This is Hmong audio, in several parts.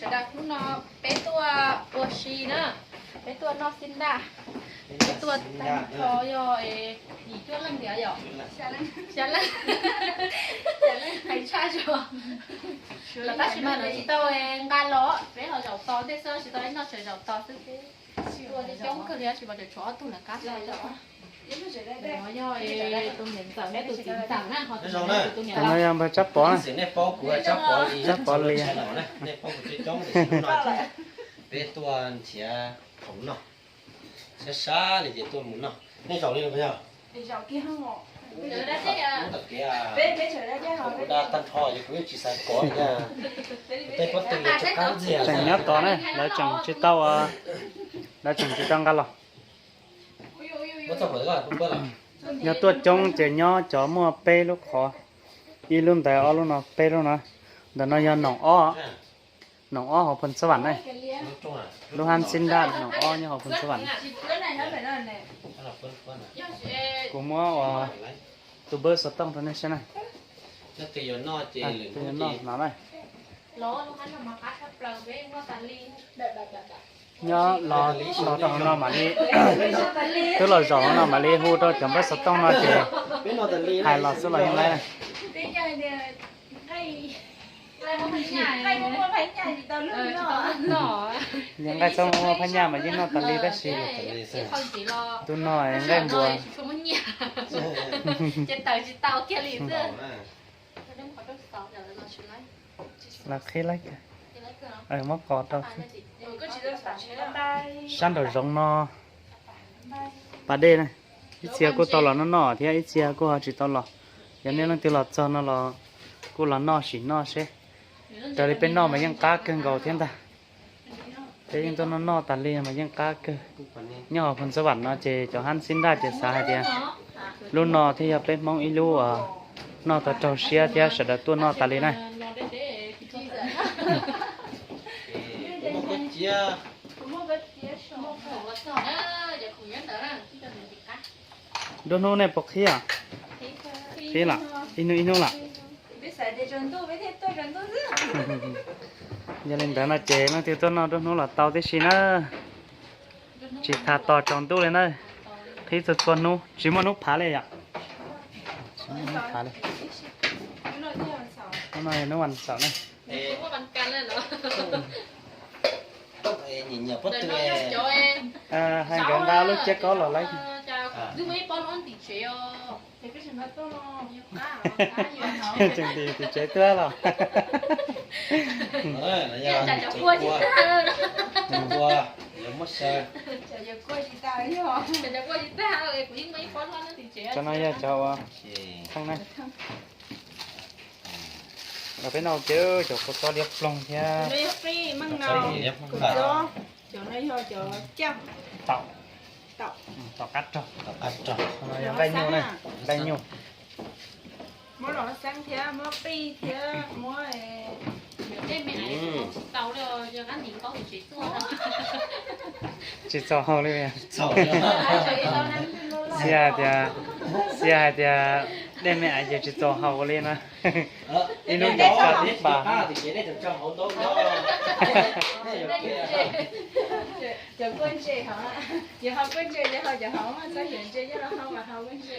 Sawv daws, hnub no peb tuaj ua si na, peb tuaj noj xib ntaj, peb tuaj tag nrho yog yim cuaj leej tiag yom? Xya leej. Hais tshaj zog. Los tab sis mas lawv tsis tau nqa los, peb ho zaum tos ntej xwb, tsis tau ib noj tshawv zaum tos xwb. Tuaj coob kawg li, tab sis mas tseem tshuav ob tug lawv qab tau. Yog tus niam ntxawm thiab tus txiv ntxawm na, ho tus no yog npawg Tsab Pov na. Tsab Pov Lis. Peb tuaj nrhiav khoom noj, sab sab li ces tuaj mus noj. Nej zaum li los yog? Kuv da tag nrho ces kuv yeej tsis xav kov li na. Tej pob tw yuav tsum qab ntxiag. Tseem nyob tod na, lawv tseem tsis tau, lawv tseem tsis tau nqa los. Yog tuaj coob ces nyob cov muaj peb lub qhov, ib lub ntawd ob lub no peb lub no. Ntawm no yog noom ob, noom ob hauv Phoos Xab Vam na. Lub hab xib ntaj noom ob nyob hauv Phoos Xab Vam. Kuv muab ua tus npawb xov tooj rau nej saib na. Tus yuav noj no na. Nyob los los rau hauv no mam li, twb los zaum hauv no mam li hu rau cov npawb xov tooj no ces hais los xwb los yeej laib. Yog nqaij txhob muaj phab nyaj mas yeej noj tas li tab sis tus no nqaij npua. Los qhib laib kawg, muab qos rau. Sab nraum zoov no pas dej na, ib txhia kuj tau los noj noj thiab ib txhia kuj ho tsis tau los. Yog nej leej twg los txog no los kuj los noj sim noj seb. Raws li peb noj mas yeej qab kawg nkaus thiab ntag. Peb yeej tuaj noj noj tas li mas yeej qab kawg. Nyob hauv Phoos Xab Vam no ces cov hab xib ntaj ces xav hais tias lub no thiaj yog peb Hmoob ib lub noj tau raug siab thiab sawv daws tuaj noj tas li na. Nruab hnub nej puas qhib? Qhib los, ib hnub ib hnub los. Yog li ntawd no ces leej twg tuaj noj nruab hnub los tau tib si na. Tsis tas tos tsaus ntuj li na. Qhib txhua txhua hnub, tsis muaj hnub phav li yom? Tsis muaj hnub phav li. Hnub no yog hnub vas xaum na. Hais nkawd nqa lub ciab kaub los lawm. Tseem tim tim tsev tuaj los. Cov no yog cov ua theej na. Peb noj ua ke cov kua txob liab ploog thiab. Tom qab rog, nqaij nyuj na, nqaij nyuj. Tsis txaus haus li. Xia hais tias, Xia hais tias dej me aiv ces tsis txaus haus li na. Ib hnub nkaus tib pas. Cov kua ntses, yog haus kua ntses ces haus cov hauv, txhob yuav ntses coj los haus mas haus kua ntses.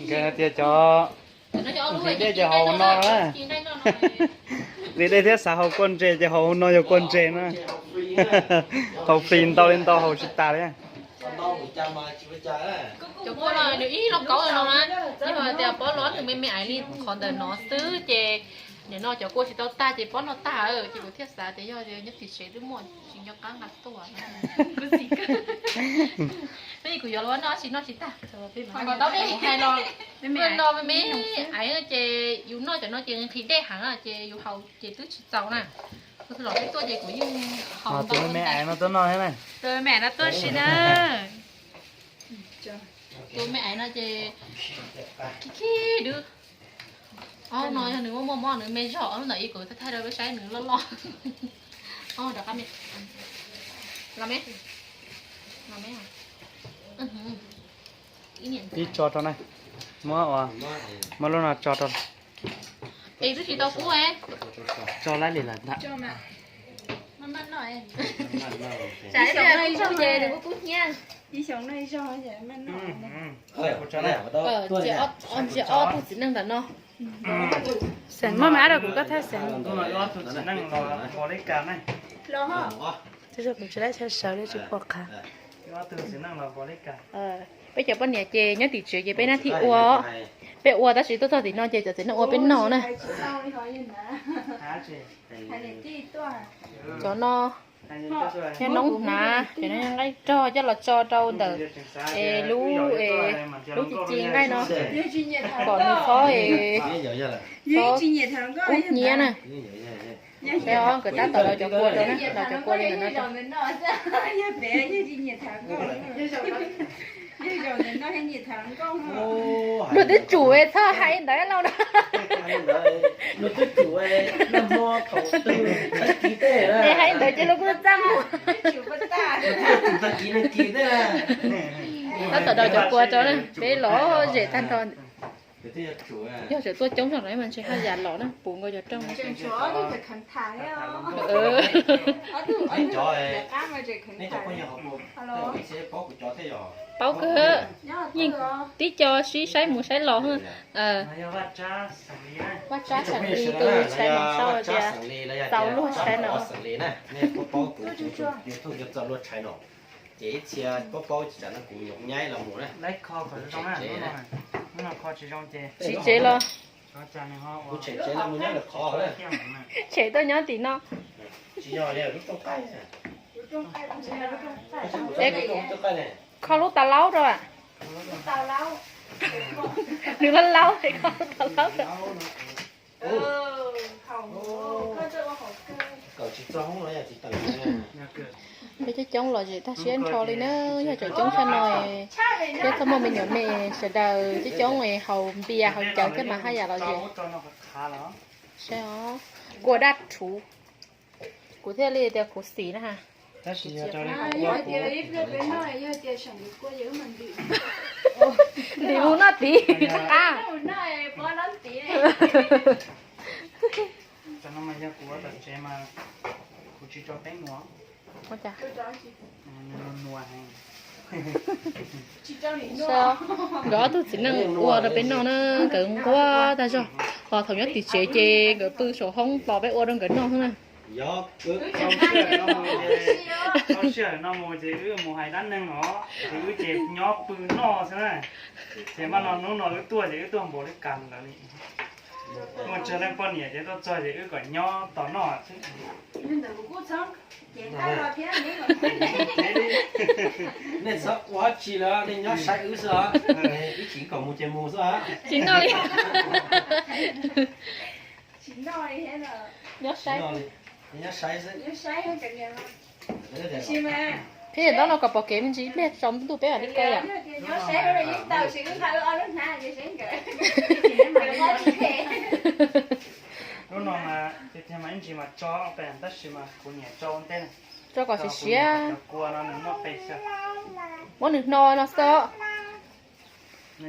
Nkawd hais tias cov nqhis dej ces haus no na. Nqhis dej thiab xav haus kua ntses ces haus no yog kua ntses na. Haus free ntau li ntau haus tsis tas li. Cov kua no nws ib lub kaub no na, yog tias pob los nws me me aiv li qhov ntawm no xwb ces nim no cov kua tsis tau tag ces pob no tag, ces kuv thiaj xav tias yog nyob tim tsev twb muaj tsis nco qab nqa tuaj. Kuv tsis, kuv yuav los noj tsis noj tsis tag. Qhov tau dej hais los, no me me aiv ces yus noj cov no ces nqhis dej heev ces yus haus ces twb tsis txaus na. Kuv los peb tuaj ces kuv yeej haus ntau. Tus me me aiv no tuaj noj thiab na. Tus me me aiv no tuaj si na. Tus me aiv no ces khib khib dub. Ob no yog nws muaj muaj mob nws me zog, ob ntawm ib kuv thaij rau peb saib nws loj loj. Rov qab me, los me, los me. Ib tso rau na, muab, muab lub no tso rau. Es twb tsis tau kub es. Tso lab li lawm ntag. Tsam ib pliag kub ces nws kuj kub hnyiab. Ntsia ob tug txiv neej ntawm no. Xeem muab me ab rau kuv koj thaj xeem. Kuv tsis laib tshaj sawv li tsis pom qab. Peb cov poj niam ces nyob tim tsev ces peb nab thib ua. Peb ua tab sis tuaj txog tim no ces cov txiv neej ua peb noj na. Cov no, nyob noob hnav ces no nyob nqaij rog coj los tso rau ntawm es lub, lub ci ci nqaij no kom nws txhob, txhob kub hnyiab na. Nkawd tab tom daus cov kua rau na, daus cov kua li ntawm no. Luag twb tsum txhob hais ntawd lauj no. Es hais ntawd ces luag kuj txaj muag. Tab tom daus cov kua rau na, peb lom zem tag nrho. Yog tseem tuaj coob zog no mas ntshe haj yam los na, puv nkaus cov rooj. Paub kawg, yeej tib co sib saib mus saib los. Vaj tsab xeem li tus tshais no sau tias txaus luag tshais no. Ces ib txhia paub paub tsis tas no kuv nyuam nyaib los mus na. Siv tsev los. Kuv tshem tsev los mus nyob lawm qhov. Tshem tuaj nyob tim no. Tsis yog li lub rooj qaij. Kho lub tav laub rau. Nws laub laub, kho lub tav laub rau. Peb coob coob los zem tag siab nrho li na, yog tseem coob tshaj no thiab txhob muaj me nyuam me, sawv daws coob coob haus npias haus cawv thiab mas haj yam los zem. Saib os, kua daj rhuv, kuv thiaj li tias khuv xim na ha. Ntim mus noj tid qab. Nkawd ob tug txiv neej ua rau peb noj na, nkawd nquag tag zog. Ho thaum nyob tim tsev ces nkawd pw saum hoob tos peb ua rau nkawd noj xwb na. Tau sij hawm no mus ces wb mus hais dab neeg os, ces wb ces nyob pw noj xwb na. Ces mas no hnub no wb tuaj ces wb tuaj npaum li cas ntawd li. Muaj tsawg leej poj niam ces tuaj txog ces wb kom nyob tos noj xwb. Nej txhob ua dab tsi lawm, nej nyob saib wb xwb os. Wb chim kom mus ces mus xwb os. Tsis noj li. Nyob saib. Nyob saib xwb. Peb yam ntaub no kom pom kev me ntsis ib pliag tsaus ntuj peb mam li kaw yom. Lub no mas tiag tiag mas ib ntsis mas tso pe tab sis mas kuv niam tso ua ntej. Tso kom siav siav. Muab nws hno no xwb.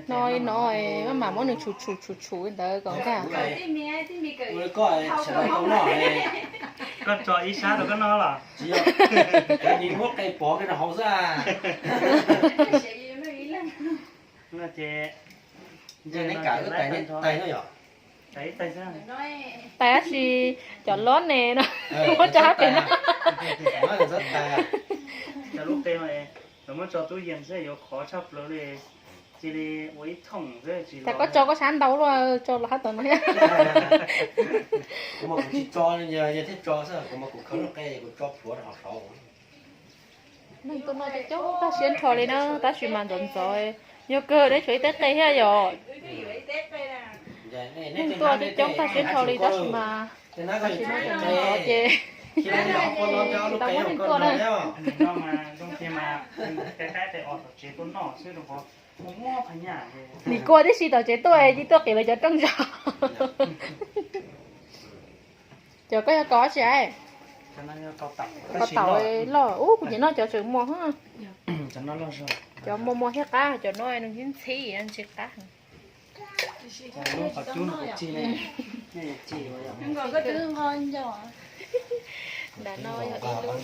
No li no, maj mam muab nws tshum tshum tshum tshum li ntawd kom nkag. Koj tso ib sab rau koj noj los? Tsis yog, muab qe pov kiag rau hauv xwb. No ces neb kam wb tais no yom? Tais dab tsi? Cov lob ne no, muab tso hauv pem no. Cov lub qe no lawv muab tso tub yees xwb yuav khov tshaj plaws li. Cia li ua ib thooj xwb tsis. Koj tso koj sab ntau luaj, tso los hab tom no. Kuv mas kuv tsis tso, yog thiaj tso xwb, kuv mas kuv khawb lub qe kuv tso plhuav rau hauv saud. Neeg tuaj noj coob coob tag siab nrho li na, tab sis mas ntxov ntxov, yog kawg neb tshuav ib teb qe thiab yom. Neeg tuaj coob coob tag siab nrho li tab sis mas, tab sis mas ntxov ces tsis tau muaj neeg tuaj na. Nim kua tib si tom tsev tuaj, cia tuaj qev lawv cov rooj zog. Cov koj yog kov tsi? Kov taum loj ub, kuv nyiam noj cov tseem mos. Cov mos mos thiab qab, cov no nws ntxhib ntxhib ntsis qab. Nram no yog ib lub,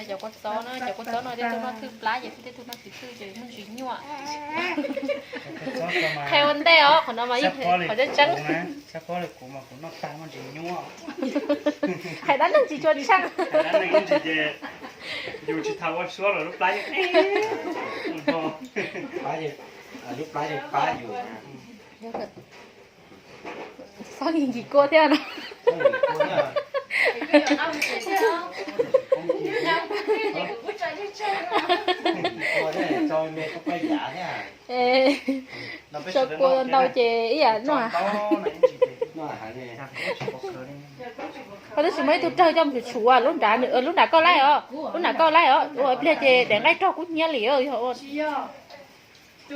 cov kua txob na, cov kua txob no tej tug noj thwj plab ces tej tug noj tsis thwj ces muaj ntsis nyuaj. Qhia ua ntej os, qhov no mas qhov tseeb tseeb. Hais dab neeg tsis tshua tshaj. Yus tsis tau ua suab los lub plab yeej, lub plab yeej pab yus. Txhob nkim kua thiab no. Sau kua ntau ces ib yam no. Koj tab sis muaj ib tug rawg coj mus tshuv tshuv lub nrad, lub nrad koj laij os, lub nrad koj laij os, ua pliag ces daim nqaij rog kub hnyiab li yog ua. Neb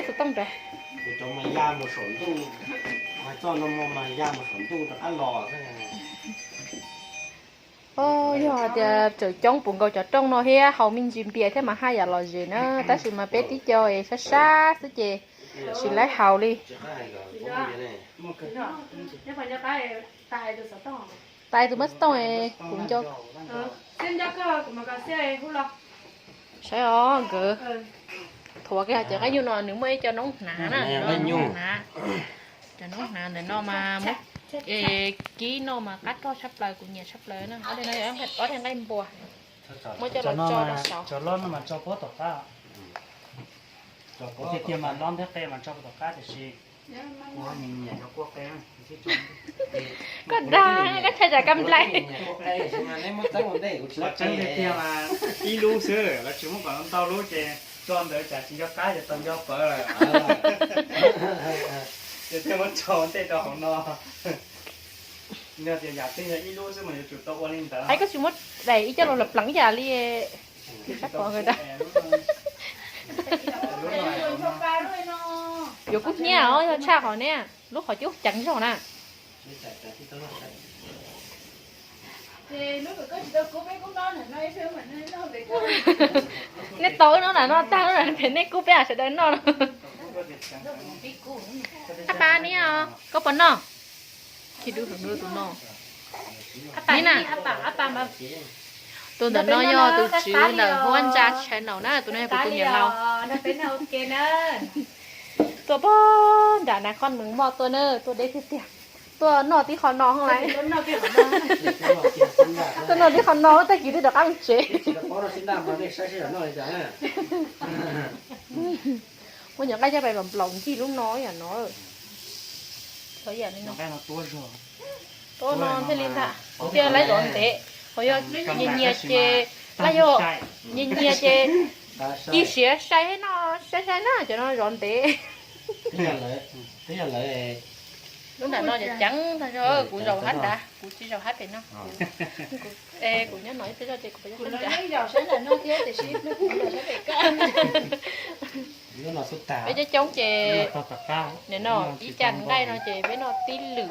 xov tooj rau. Kuv cov mas ya mus saum ntuj, mas txoj no mas ya mus saum ntuj rov qab los xwb. Yog hais tias tseem coob puv nkaus cov rooj no thiab haus me ntsis npias thiab mas haj yam lom zem na, tab sis mas peb tib co es sab sab xwb ces tsis laib haus li. Tais tus mab xov tooj kuv nco. Saib os nkawd, thuav kiag cov nqaij nyuj no nws muaj ib co noob hnav na, noob hnav. Cov noob hnav ntawm no mas muab kib noj mas qab rog tshaj plaws, kuv nyiam tshaj plaws na. Ob daim no yog ob daim nqaij npua, muab coj los tso rau saud. Cov lob no mas tso puag tom qab. Tiag tiag mas lob ntiab qe mas tso puag tom qab tiam sis kuv nyiam nyiam cov kua qe. Koj dag, koj tshaj tsam kab nplai. Tseeb tiag tiag mas ib lub xwb, lawv tsis muab kom ntau lub ces tso ntawd tsam tsis nco qab ces tau nco pawv lawm. Ces thiaj muab tso ntej rau hauv no. Yog tias yam twg yog ib lub xwb mas yuav tsum tau ua li ntawd. Hais koj tsis muab daim ib co los los pleev ib yam li. Yuav kub hnyiab os, yog tshaj qhov ne, lub qhov cub ceev zog na. Nej tau wb no na, no tag lub na pem nej kub peb sawv daws noj no. Ab pab niam, koj puas noj? Tus no, tus ntawm no yog tus tswv ntawm Huab Ntsa channel na, tus no yog kuv tus niam laus. Tuaj puag nram na qhov Mws Moj tuaj na, tuaj deb tiag tiag. Tuaj noj tib qho no lawm. Tuaj noj tib qho no tag kis twb rov qab mus tsev. Muab cov nqaij coj pais nplaum ncig lub no yam no. Tuaj no thiaj li ntag, kuv thiaj laib zov ntev. Qhov yog nyias nyias ces, laj yog nyias nyias ces ci siav sai no, sai sai na, cov no zov ntev. Lub nram no ces ceev tag zog, kuv zaum hab nrad, kuv tsis zaum hab pem no. Kuv nyob no ib teg zog ces kuv pais nyob hab nrad. Peb coob coob ces nim no ib ca nqaij no ces peb noj tib lwm.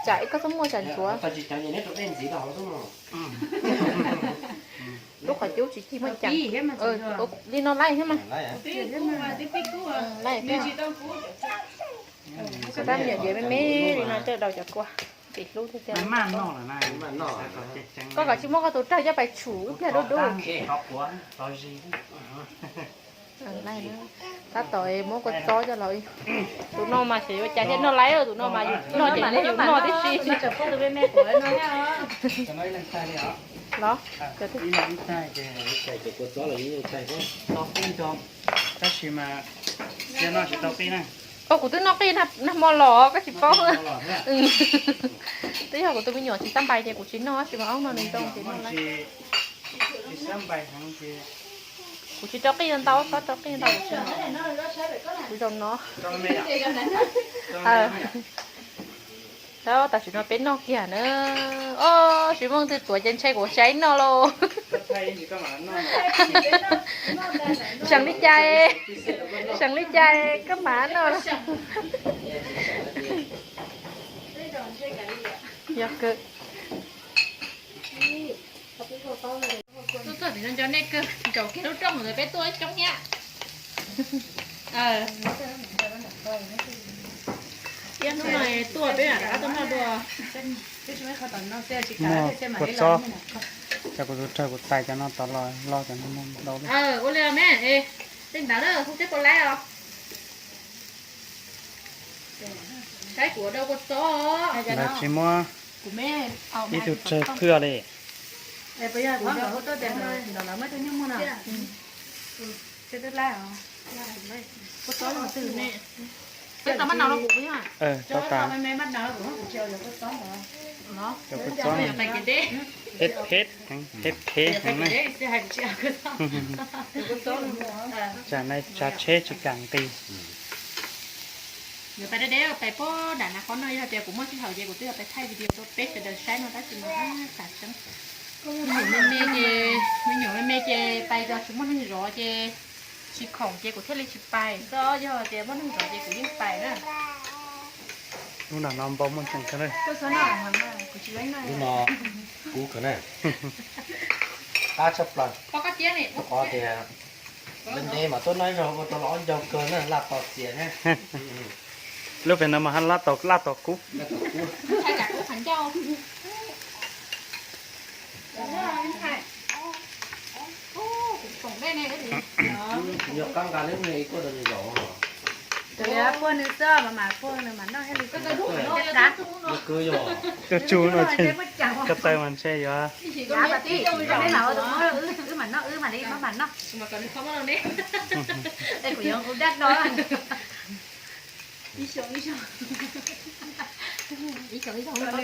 Tsam ib koj txhob muaj tsam ntsuav. Lub qhov cub tsis cig muaj cas. Li no laij thiab mas. Tab me nyuam diav me me li no coj daus cov kua, pim hlub tiag tiag. Koj kom tsis muab koj tus rawg coj pais tshum ib pliag dub dub. Tab tom muab kua txob coj los. Tus no mas xyov yuav cas thiaj noj laib, tus no mas yus noj ces yus noj tib si. Los, tau qij, tab sis mas cia noj tsis tau qij na. Kuv twb noj qij nag hmo los koj tsis paub. Twb yog kuv tus me nyuam tsis xab npais ces kuv tsis noj, tab sis mas ob no nws zoo ces noj lawm. Kuv tsis rau qij ntau, txhob rau qij ntau, kuv zaum no. Tam sim no peb noj kiag na. Os, Tsis Muaj twb tuav ces ntshe kuv saib noj lauj. Seem li cas, seem li cas koj mam noj. Yog kawg. Tuaj txog tim no nco nej kawg, zaum kiag lub rooj ntawd peb tuaj coob thiab. Hnub no tuaj peb mam rov qab tuaj noj dua. Muaj kua txob, cov kuv tus rawg kuv tais cov no tod los loj cov no ntau. Ua li me, tej ntawd hu teb puas laib os. Saib kuv dau kua txob. Lawv tsis muab ib tug rawg phwj li. Tau tas. Cov kua txob phem phem, phem phem heev na. Tsam nai tsav tsheb tsis kam nqis. Yuav pais deb deb pais puag nram na qhov no, yog tias kuv muaj sij hawm ces kuv twb yuav pais thaij video rau peb sawv daws saib no tab sis mas tam seeb me me ces, me nyuam me me ces pais tsis muaj neeg zov ces tsis khoom ces kuv thiaj li tsis pais xwb, yog tias muaj neeg zov ces kuv yeej pais na. Lub nram no npau muaj tseem kawg na. Lub no kub kawg na. Qab tshaj plaws. Qhov tias ntev ntev mas tuaj noj ib zaug ua rau los ob ncaug kawg na, laj tos txias thiab. Lub pem no mas laj tos, laj tos kub. Nyuam qab nqa lub me ib kuaj rau nws zaum. Puag nws xwb mas, mas puag nws mas noj thiaj li kub. Tuaj tsuj no ko taw mas ntshe yuav. Wb mam noj, wb mam li mam noj. Kuv yuav kuv dab no. Ib xyoos ib xyoos, ib xyoos ib xyoos, thaum kuv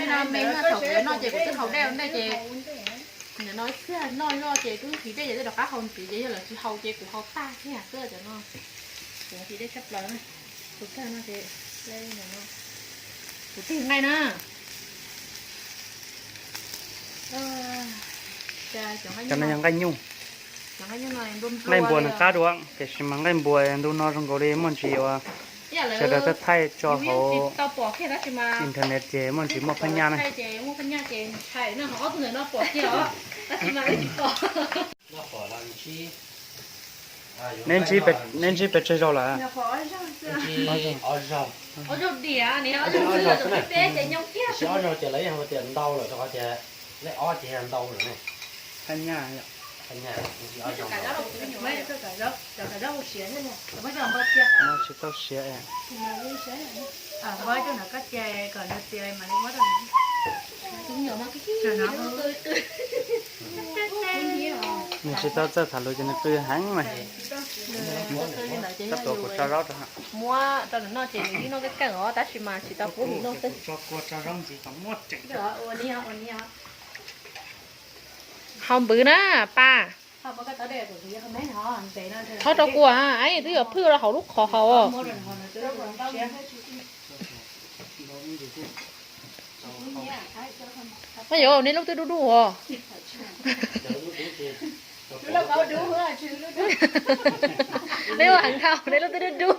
yuav noj ces kuv twb haus dej ntej ces, nim no ib txhia noj zoj ces twb nqhis dej ces twb rov qab haus ntxiv ces yog lawv tsis haus ces kuv haus tag kiag xwb cov no. Kuv nqhis dej tshaj plaws na, tus kawg no ces, kuv tig nqaij na. Cov no yog nqaij nyuj. Nqaij npua nws qab dua, tiam sis mas nqaij npua ntu no zoo nkaus li muaj ntsis uas sawv daws thaij thaij tso hauv internet ces muaj ntsis muaj phab nyaj na. Neb ntsib pes tsawg zaug lawm? Ob zaug ces lawv yeej hais tias ntau lawm rau qhov tias lej ob ces ntau lawm ne. Phab nyaj, phab nyaj. Tsis tau siav. Nws tsis tau txawj tham lus ces nws qw heev na. Tab tom kuv tso zaub rau. Muab rau nws noj ces nws yeej noj kawg kawg os, tab sis mas tsis tau pub nws noj xwb. Tso kua tso zaub ntxiv kom muaj tseem. Haus npwv na, pa. Txhob rau kua, twb yuav phwj rau hauv lub qhov hauv. Mas yuav, neb lub twb dub dub os. Neb ua heev dhau, neb lub twb dub dub.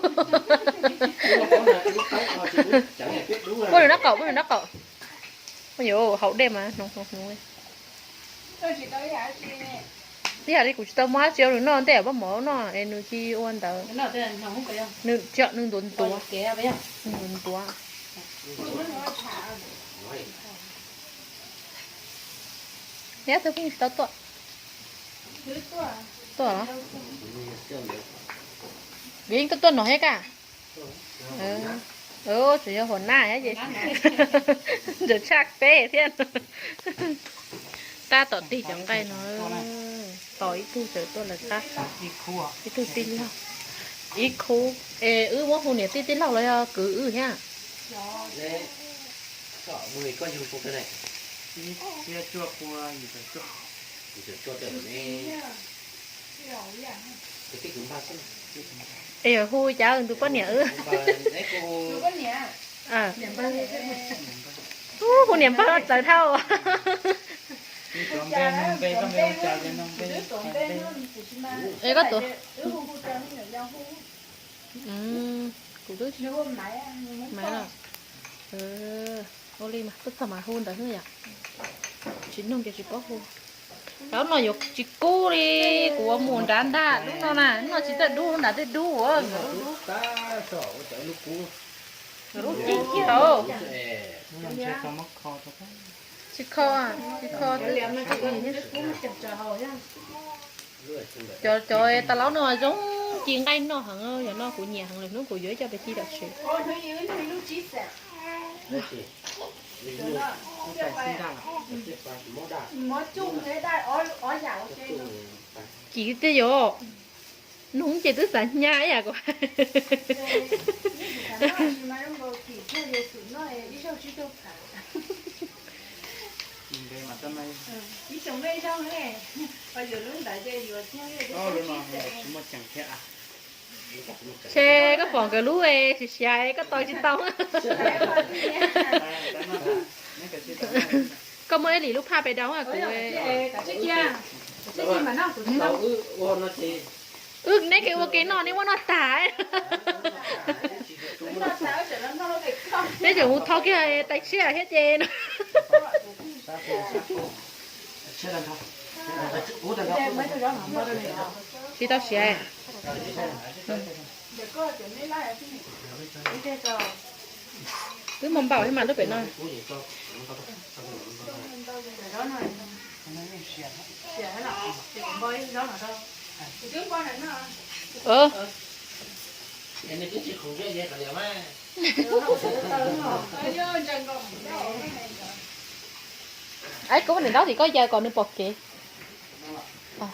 Muab nws noj qaum, muab nws noj qaum. Yuav haus dej mas hnoov hnoov hnoov. Ib yam li kuv tsis tau muab dab tsi rau nws noj, tej zaum muab mov noj es nws cia ua ntawd. Nws, nws ntuav ntuav, nws ntuav ntuav. Neb ob tug pheej tsis tau tuaj. Tuaj los? Vim yeej tuaj tuaj no thiab kaj. Tseem yog huam naj ces ntawm tshaj peb thiab. Tab tom tig cov nqaij no, tos ib tug tawm tuaj lawv qab. Ib tug tij laug, ib khub. Es wb muab hu niam tij tij laug los yog kwv wb thiab? Es hu cas tus poj niam wb. Hu niam npawg no txawv dhau. Es koj tus, kuv twb, Maiv los. Ua li mas tuaj txog mas hu ntawd xwb yom. Tsis nug ces tsis paub hu. Cov no yuav tsis kub li, kuv ua mus nrad ntag, lub no na, lub no tsis txawj dub, nrad tej dub ua. Tsis kho, tsis kho. Cov, cov tas laub no zoo ci nqaij noj heev, yog no kuv nyiam heev, lwm hnub kuv yuav ib co pes ci tam sim. Ci tiag yom. Nug ces twb xav hnyav ib yam kuv. Ces koj pom nkawd lub siav siav koj tau tsis tau. Koj muaj ib lim lub phaj pes daus kuv. Wb neb kev ua ke noj neb muab noj tag. Neb tseem mus thau kiag tais tshiab thiab ces no. Tsis tau siav. Twb muaj npaum thiab mas lub pem no. Aib, koj niam ntaub tim koj yaws kom nws pom kev. Pom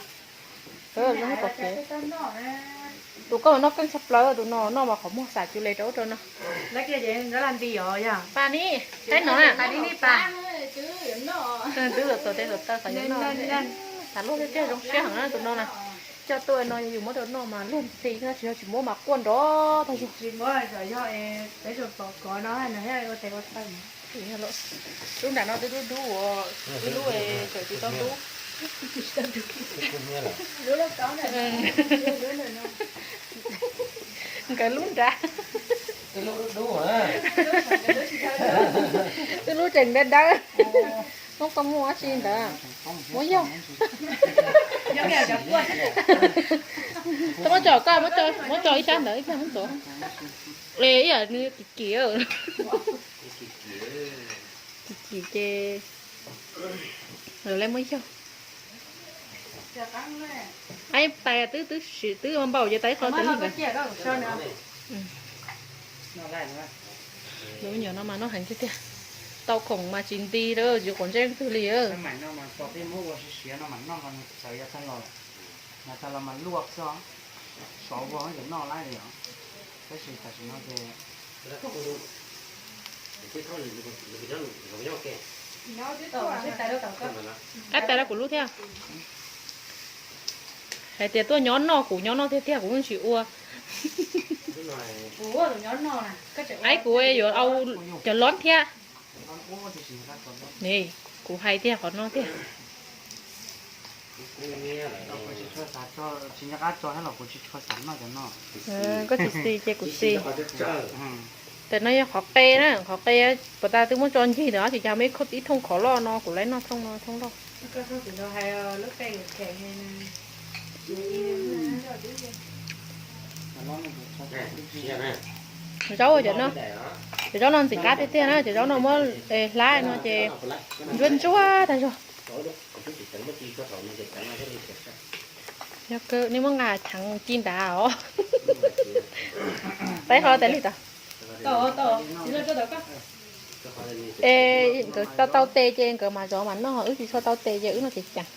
kev. Tus koj mas noj keej tshaj plaws, tus no noj mas qhov muag xam cu le rau ub rau no. Pas ni, saib no na. Twb txaus tes txaus taw qhov yuav noj. Xav luag tiag tiag zoo siab heev na tus no na. Coj tuaj no yog yus muab rau noj mas luag ntxhi no, tsis yog tsis muab mas quaj nrov tag zog. Lub nram no twb dub dub, wb lub tseem tsis tau dub. Nkawd lub nrad. Wb lub tseem dawb dawb. Muab koj muaj dab tsi ntawd? Muab yog. Muab tso koj, muab tso ib sab ntawd ib pliag muab tuav. Ib yam nws kim kim. Kim kim ces lawv muab yog. Aib, tais twb twb sim twb npaum ces tais qhov tais ntawd. Lub nyuam no mas noj heev tiag tiag. Tau khoom mas tsis nti lawm, tsis quav ntsej leej twg li. Aib, tais rau kuv lub thiab. Hais tias tuaj nyob noj, kuv nyob noj tiag tiag kuv yeej tsis ua. Aib, kuv yuav au cov lob thiab. Kuv hais tiag qhov no tiag. Koj tsis xis ces kuv xis. Tes no yog qhov qe na, qhov qe puas tas twb muab tso ncig ntawd tsis cas, muaj ib thooj qhov loj no kuv laib noj thooj no thooj loj. Zaub cov no, cov zaub no ntxim qab tiag tiag na, cov zaub no muab hlab no ces ntsuab ntsuab tag zog. Yog kawg, nej muab nqa cheev ci nrad os. Peb qhov tes li tau. Es nkawd tau tau tes ces nkawd mam zov mam noj, wb tsis tshua tau tes ces wb noj ceev ceev.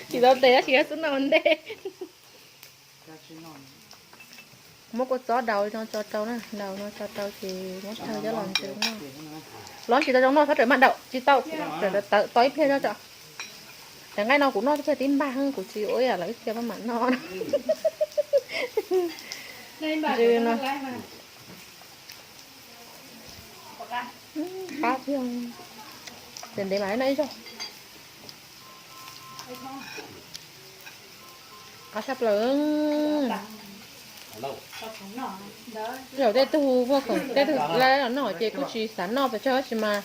Tsis tau tes tab sis wb xub noj ua ntej. Muab kua txob daus no tso rau na, daus no tso rau ces muab thawj coj los ntxuav noj. Los tsis tau zoo noj, txhob rawm maj daus, tsis tau, rawm tawm tau ib pliag zog tso. Cov nqaij no kuv noj tib pliag tib npag, kuv tsis ua ib yam lawv ib pliag maj mam noj. Ntsw no. Qab tiag. Ces ntev mam li noj ib zaug. Qab tshaj plaws. Zaum tej tug muaj khoom tej tug laib los noj ces kuj tsis xav noj pes tsawg tab sis mas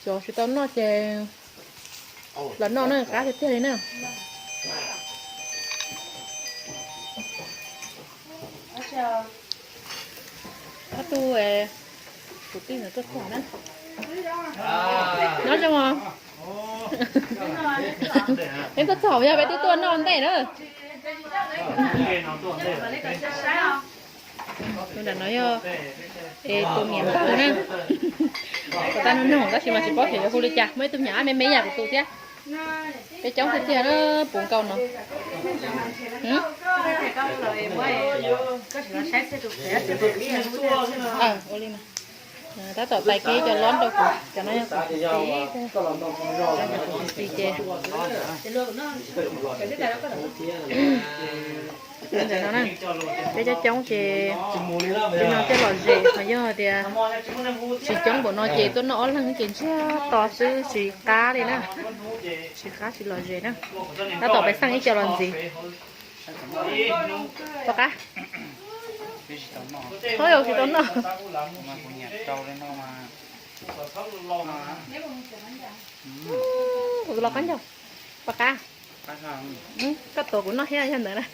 cov tsis tau noj ces Los noj na, qab tiag tiag li na. Ob tug kwv tij no tuaj txog na. Nyob zoo os. Peb tuaj txog yog peb twb tuaj noj ntej na. Tus nram no yog tus niam npawg na. Kuv tab nug nug tab sis mas tsis paub xyov yuav hu li cas, muaj ib tug nyuam ab me me yam kuv tus thiab. Peb coob tiag tiag na, puv nkaus no. Ua li mas. Tab tom tais kiag cov lob rau kuv, cov no yog kuv txiv, kuv txiv ces ntawm no na, peb coob coob ces li no thiaj lom zem, ho yog tias tsis coob npaum no ces tuaj noj ob leeg ces ntsiag to xwb tsis qab li na. Tsis qab tsis lom zem na. Tab tom pais xeej ib co los ntxiv. Pom qab. Tsis tau noj. Kuv los qab ncauj. Pom qab. Koj tuav kuv noj thiab yog ntawd na.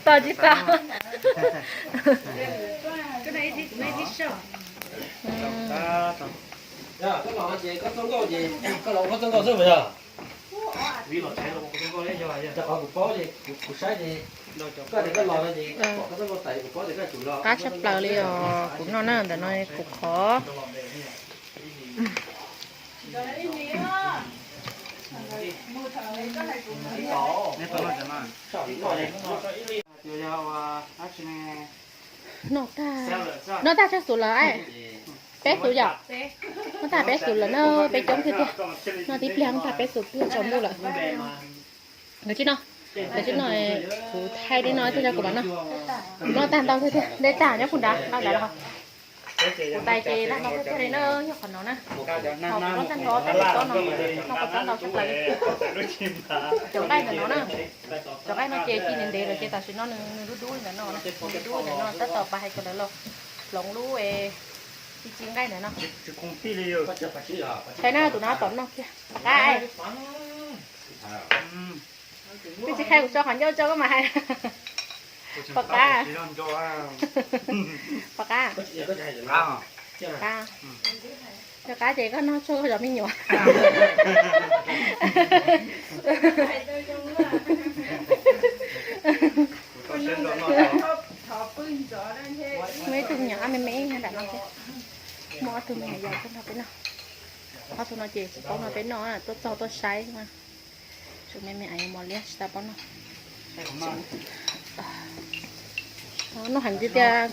Tau tsis tau. Qab tshaj plaws li os, kuv noj na, ntawm no kuv qhov. Noj tag, noj tag tsawg xuv lawm? Peb xuv yom? Noj tag peb xuv lawm na, peb coob tiag tiag. Noj tib pliag noj tag peb xuv puag tsaus ntuj lawm. Nkawd tsis noj, nkawd tsis noj, kuv thaij dej noj thiaj yog kuv mam noj. Kuv noj tag ntau tiag tiag, dej tag nyob puag nrad, noj nrad los. Kuv tais ces laj no thiaj li na, yog qhov no na. Ho kuv noj tag nrho tas li tob no, noj kuv tob ntau tshaj plaws li. Cov nqaij ntawm no na, cov nqaij no ces ci ntev ntev lawm ces tam sim no nws dub dub li ntawm no, dub dub ntawm no tab tom pas hais kom lawv los hloov lub ci ci nqaij ntawm no. Thaij na, tus no tom noj kiag. Qab, twb tsis qhia kuv so qhov ncauj rau koj mas hais. Pom qab. Pom qab. Qab. Yog qab ces koj noj tshuaj koj zov me nyuam. Muaj ib tug me nyuam ab me me nyob nram no thiab. Muaj ob tug me nyuam yaus tuaj nrog peb noj. Ob tug no ces tsis paub noj peb noj, tuaj txog tuaj saib mas. Tsum me me es mos liab tsis tau paub noj. Noj heev tiag tiag.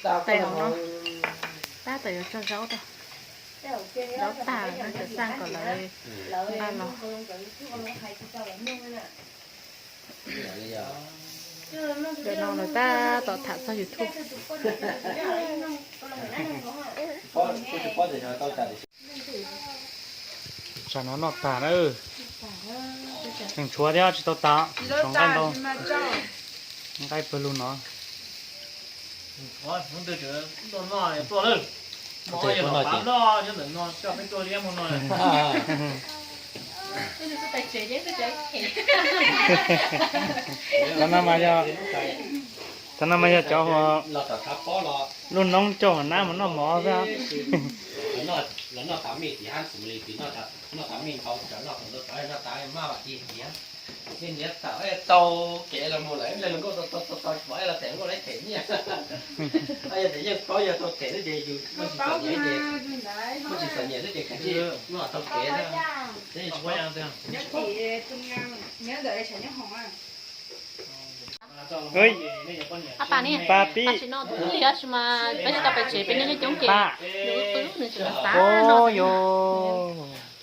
Tais hauv no, tab tom yuav tso zaub rau. Zaub tag no cov xaj kom lawv nqa los. Cov no lawv tab tom tham txog YouTube. Tsam no noj tag na. Tseem tshuav thiab tsis tau tas, tshuav nqaij ntau. Nqaij pawg lug no. Qhov no mas yog, qhov no mas yog cov lub noob coj nab mus noj mov xwb. Los noj tas mij tim hab xwm li tim noj tas mij ntau, noj tas maj vam ti tim hab. Niam tawm tau kev los mus lawm, los nkauj tau tau tau tau los tes nkauj lawv them nyiaj. Yog tias yeej paub yog tau them xwb ces yus muaj tsis txom nyem, muaj tsis txom nyem xwb ces kav tsij noj tau kev na. Ab pas ni, pas pib, tam sim no twb lig tab sis mas peb tsis tau pais tsev, peb nyob coob coob ces nws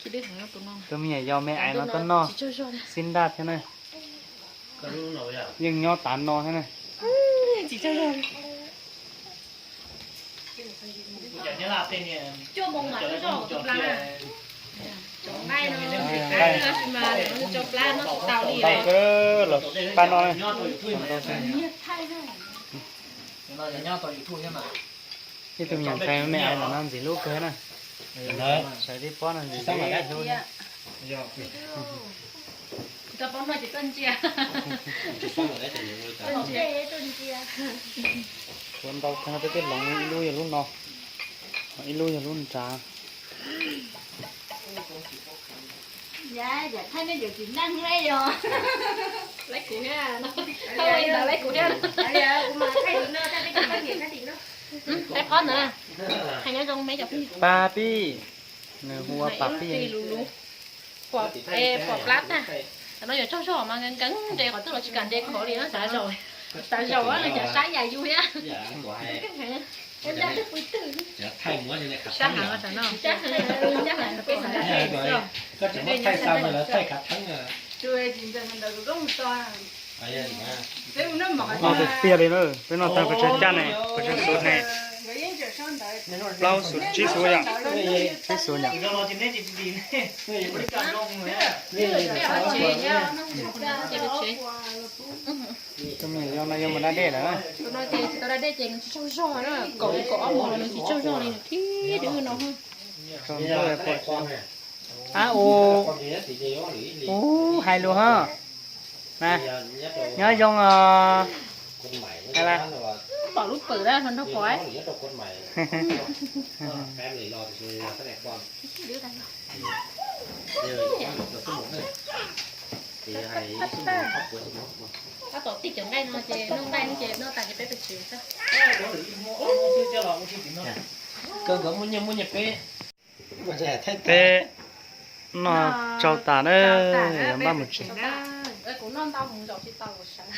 wb qw nws tseem xav noj. Tus me nyuam yaus me ais no tuaj noj xib nraj thiab na. Yeej nyob tav no thiab na. Tsis tsaug zog li. Cuaj moos mam tuaj zog tus pla na. Nqaij, nqaij kawg los pab no. Ib tug me nyuam ntxhais me me no ntxim hlub kawg na. Sawv tib pob no ntxim hlub. Ua ntau kawg no, tej tej loov ib lub yog lub no, ib lub yog lub nrad. Pab pij, nws hu ua pab pij. Pom plab tag. Tam no yuav tsaug zog mas nkees nkees nres qhov twg los tsis kam nres khov li no, xav zaum, xav zaum nws cov saib yam yus thiab. Sab heev, sab heev, peb xav tiag. Noj tiag tiag li na, peb noj tag pes tsawg caj ne, pes tsawg xub ne. Plaub xub, tsib xub yom, tsib xub yom. Tus me nyuam yau no yuav mus da dej lawm. Tus no ces tsis tau da dej ces nws tsis tsaug zog na, kaum kaum ob hmos los nws tsis tsaug zog li, nws khib dub no. Ab u, u hais lus ho. Nyob zoo os. Pom lub pwm na, hluas nraug pom. Tab tom tij cov nqaij no ces noj nqaij ces noj tas ces peb pes tsev xwb. Peb noj tsau tas na, yuav npaj mus tsev. Kuv noj ntau mus zaum tsis tau kuv sawv.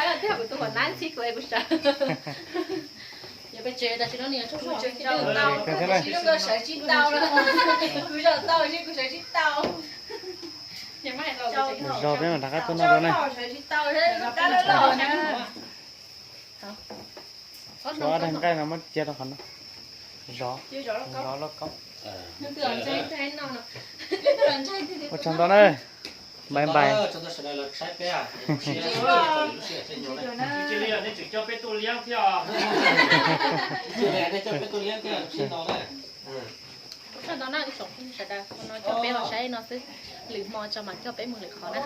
Dag tiag kuv tus huam nab ntxhib kuv es kuv sawv. Yog pes tsev tam sim no nws yuav tsaug zog tsis tau, kuv sawv tsis tau lawm. Kuv zaum tau, kuv sawv tsis tau. Zog peb mam rov qab tuaj noj dua na. Tshuav ob daig nqaij no muab cia rau qhov no. Zov, zov lauj kaub. Ua tsaug ntau na. Npais npais. Ua tsaug ntau na ib tsoom phooj ywg sawv daws, no coj peb los saib no xwb, lwm hmo tso mam coj peb mus lwm qhov na.